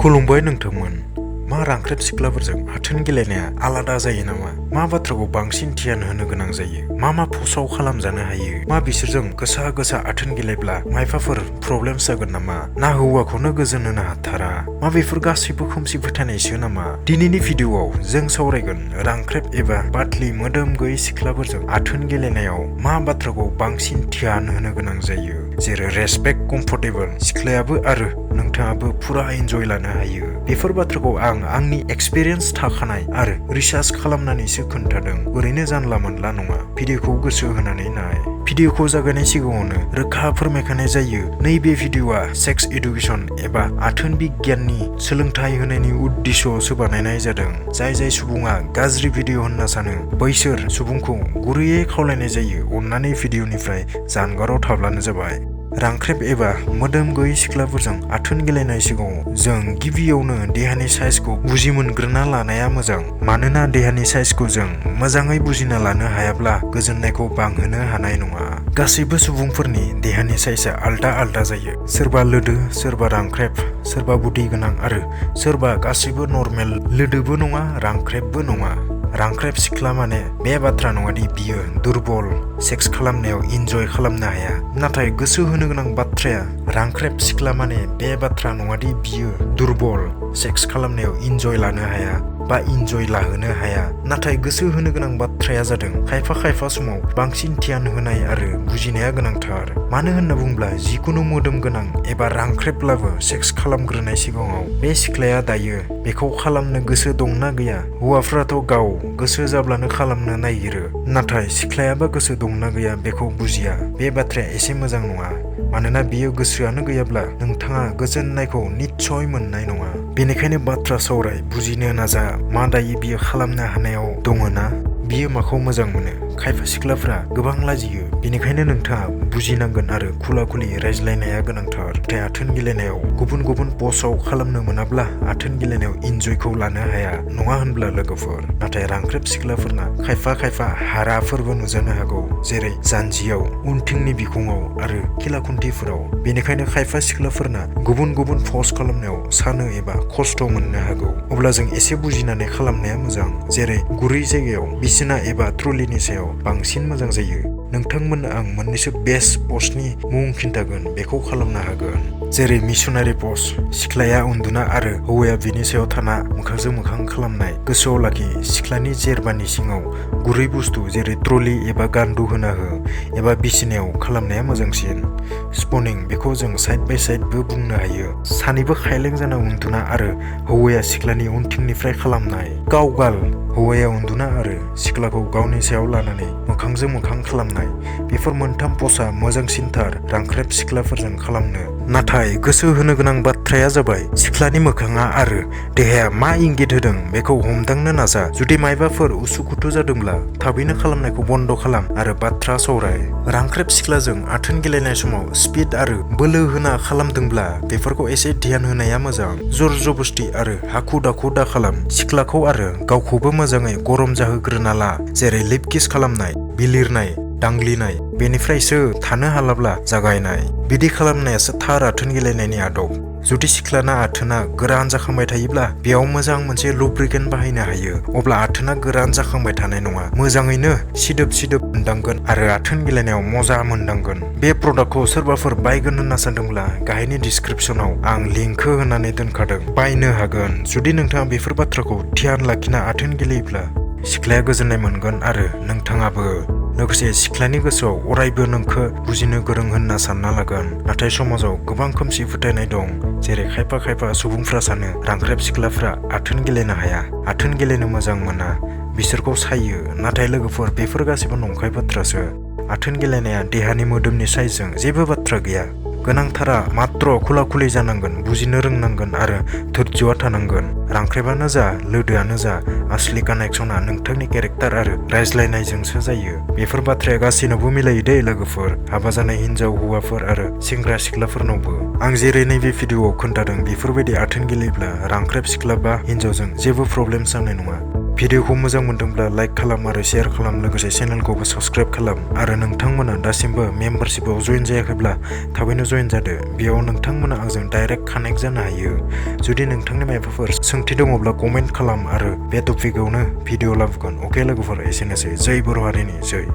खुलुमबाय नोंथांमोन। मा रांख्रेब सिख्लाफोरजों आथोन गेलेनाया आलादा जायो नामा? मा बाथ्राखौ बांसिन ध्यान होनो गोनां जायो? मा फसाव खालामजानो हायो? मा बिसोरजों गोसा आथोन गेलेब्ला मायबाफोर प्रब्लेम जागोन नामा? ना हौवाखौनो गोजोन होनो हाथारा? मा बेफोर गासैबो खोमसि फोथायनायसो नामा? दिनैनि भिडिअआव जों सावरायगोन रांख्रेब एबा पातलि मोदोम गैयै सिख्लाफोरजों आथोन गेलेनायाव मा बाथ्राखौ बांसिन ध्यान होनो गोनां जायो, जेरै रेसपेक्ट, कम्फर्टेबल, सिख्लायाबो आरो नोंथाङाबो फुरा एन्जय लानो हायो। बेफोर बाथ्राखौ आंनि एक्सपिरियेन्स थाखानाय आरो रिसार्च खालामनानैसो खोन्थादों, ओरैनो जानला मोनला नङा। भिडिअखौ गोसो होनानै नाय। भिडिअखौ जागायनाय सिगाङावनो रोखा फोरमायखानाय जायो, नैबे भिडिअआ सेक्स एडुकेशन एबा आथोन बिगियाननि सोलोंथाइ होनायनि उद्देश्यसो बानायनाय जादों। जाय सुबुङा गाज्रि भिडिअ होनना सानो बैसोर सुबुंखौ गुरैयै खावलायनाय जायो, अन्नानै भिडिअनिफ्राय जानगाराव थाब्लानो जाबाय। रांख्रेब एबा मोदोम गैयै सिख्लाफोरजों आथोन गेलेनाय सिगाङाव जों गिबियावनो देहानि साइजखौ बुजि मोनग्रोना लानाया मोजां। मानोना देहानि साइजखौ जों मोजाङै बुजिना लानो हायाब्ला गोजोननायखौ बांहोनो हानाय नङा। गासैबो सुबुंफोरनि देहानि साइजआ आलदा जायो। सोरबा लोदो, सोरबा रांख्रेब, सोरबा बुदि गोनां आरो सोरबा गासैबो नर्मेल। लोदोबो नङा, रांख्रेबबो नङा। रांख्रेब सिख्ला माने बे बाथ्रा नङादि बियो दुरबल, सेक्स खालामनायाव इन्जय खालामनो हाया। नाथाय गोसो होनो गोनां बाथ्राया, रांख्रेब सिख्ला माने बे बाथ्रा नङादि बियो दुरबल, सेक्स खालामनायाव इन्जय लानो हाया बा इन्जय लाहोनो हाया। नाथाय गोसो होनो गोनां बाथ्राया जादों खायफा समाव बांसिन ध्यान होनाय आरो बुजिनाया गोनांथार। मानो होनना बुङोब्ला जिकुनु मोदोम गोनां एबा रांख्रेबब्लाबो सेक्स खालामग्रोनाय सिगाङाव बे सिख्लाया दायो बेखौ खालामनो गोसो दंना गैया? हौवाफ्राथ' गाव गोसो जाब्लानो खालामनो नागिरो, नाथाय सिख्लायाबा गोसो दंना गैया बेखौ बुजिया। बे बाथ्राया एसे मोजां नङा। मानोना बियो गोसोआनो गैयाब्ला नोंथाङा गोजोननायखौ निस्सय मोननाय नङा। बेनिखायनो बाथ्रा सावराय, बुजिनो नाजा। मा दायो बियो खालामनो हानायाव दङ ना? बियो माखौ मोजां मोनो? खायफा सिख्लाफ्रा गोबां लाजियो, बेनिखायनो नोंथाङा बुजिनांगोन आरो खुला-खुलि रायज्लायनाया गोनांथार। नाथाय आथोन गेलेनायाव गुबुन पस्टआव खालामनो मोनाब्ला आथोन गेलेनायाव इन्जयखौ लानो हाया, नङा होनब्ला लोगोफोर? नाथाय रांख्रेब सिख्लाफोरना खायफा हाराफोरबो नुजानो हागौ, जेरै जानजियाव, उनथिंनि बिखुङाव आरो खिलाखुन्थिफोराव। बेनिखायनो खायफा सिख्लाफोरना गुबुन पस्ट खालामनायाव सानो एबा खस्थ' मोननो हागौ। अब्ला जों एसे बुजिनानै खालामनाया मोजां, जेरै गुरै जायगायाव, बिसिना एबा ट्रलिनि सायाव बांसिन मोजां जायो। नोंथांमोननो आं मोननैसो बेस्ट पस्टनि मुं खिन्थागोन, बेखौ खालामनो हागोन। जेरै मिशनारि पस्ट, सिख्लाया उन्दुना आरो हौवाया बिनि सायाव थाना मोखांजों मोखां खालामनाय। गोसोआव लाखि, सिख्लानि जेरबानि सिङाव गुरै बुस्थु जेरै ट्रलि एबा गान्दु होना हो एबा बिसिनायाव खालामनाया मोजांसिन। स्पनिं, बेखौ जों साइड बाय साइडबो बुंनो हायो। सानैबो खायलें जाना उन्दुना आरो हौवाया सिख्लानि उनथिंनिफ्राय खालामनाय। काउगाल, हौवाया उन्दुना आरो सिख्लाखौ गावनि सायाव लानानै मोखांजों मोखां खालामनाय। बेफोर मोनथाम पस्टआ मोजांसिनथार रांख्रेब सिख्लाफोरजों खालामनो। नाथाय गोसो होनो गोनां बाथ्राया जाबाय, सिख्लानि मोखाङा आरो देहाया मा इंगित होदों बेखौ हमदांनो नाजा। जुदि मायबाफोर उसुखुथु जादोंब्ला थाबैनो खालामनायखौ बन्द' खालाम आरो बाथ्रा सावराय। रांख्रेब सिख्लाजों आथोन गेलेनाय समाव स्पिड आरो बोलो होना खालामदोंब्ला बेफोरखौ एसे ध्यान होनाया मोजां। जबरदस्ति आरो हाखु-दाखु दा खालाम। सिख्लाखौ आरो गावखौबो मोजाङै गरम जाहोग्रोना ला, जेरै लिप किस खालामनाय, बिलिरनाय, दांग्लिनाय। बेनिफ्रायसो थानो हालाब्ला जागायनाय। बिदि खालामनायासो थार आथोन गेलेनायनि आदब। जुदि सिख्लाना आथोना गोरान जाखांबाय थायोब्ला बेयाव मोजां मोनसे लुब्रिकेन्ट बाहायनो हायो। अब्ला आथोना गोरान जाखांबाय थानाय नङा, मोजाङैनो सिदोब मोनदांगोन आरो आथोन गेलेनायाव मजा मोनदांगोन। बे प्रडाक्टखौ सोरबाफोर बायगोन होनना सानदोंब्ला गाहायनि डिसक्रिपसनाव आं लिंकखौ होनानै दोनखादों, बायनो हागोन। जुदि नोंथाङा बेफोर बाथ्राखौ ध्यान लाखिना आथोन गेलेयोब्ला सिख्लाया गोजोननाय मोनगोन आरो नोंथाङाबो। लोगोसे सिख्लानि गोसोआव अरायबो नोंखौ बुजिनो गोरों होनना सानना लागोन। नाथाय समाजाव गोबां खोमसि फोथायनाय दं, जेरै खायफा सुबुंफ्रा सानो रांख्रेब सिख्लाफ्रा आथोन गेलेनो हाया, आथोन गेलेनो मोजां मोना, बिसोरखौ सायो। नाथाय लोगोफोर, बेफोर गासैबो नंखाय बाथ्रासो। आथोन गेलेनाया देहानि मोदोमनि साइजजों जेबो बाथ्रा गैया। गोनांथारा मात्र खुला-खुलि जानांगोन, बुजिनो रोंनांगोन आरो धैर्यआ थानांगोन। रांख्रेबानो जा, लोदोआनो जा, असलि कानेक्सना नोंथांनि केरेक्टार आरो रायज्लायनायजोंसो जायो। बेफोर बाथ्राया गासैनावबो मिलायो दे लोगोफोर, हाबा जानाय हिनजाव हौवाफोर आरो सेंग्रा सिख्लाफोरनावबो। आं जेरै नैबे भिडिअआव खोन्थादों, बेफोरबायदि आथोन गेलेयोब्ला रांख्रेब सिख्ला बा हिनजावजों जेबो प्रब्लेम जानाय नङा। भिडिअखौ मोजां मोनदोंब्ला लाइक खालाम आरो शेयार खालाम लोगोसे चेनेलखौबो साबस्क्राइब खालाम आरो नोंथांमोना दासिमबो मेम्बारशिपआव जइन जायाखैब्ला थाबैनो जइन जादो बेयाव नोंथांमोना आंजों डाइरेक्ट कानेक्ट जानो हायो जुदि नोंथांनि माबाफोर सोंथि दङब्ला कमेन्ट खालाम आरो बे टपिकआवनो भिडिअ लाबोगोन अके लोगोफोर एसेनोसै जै बर' हारिनि जै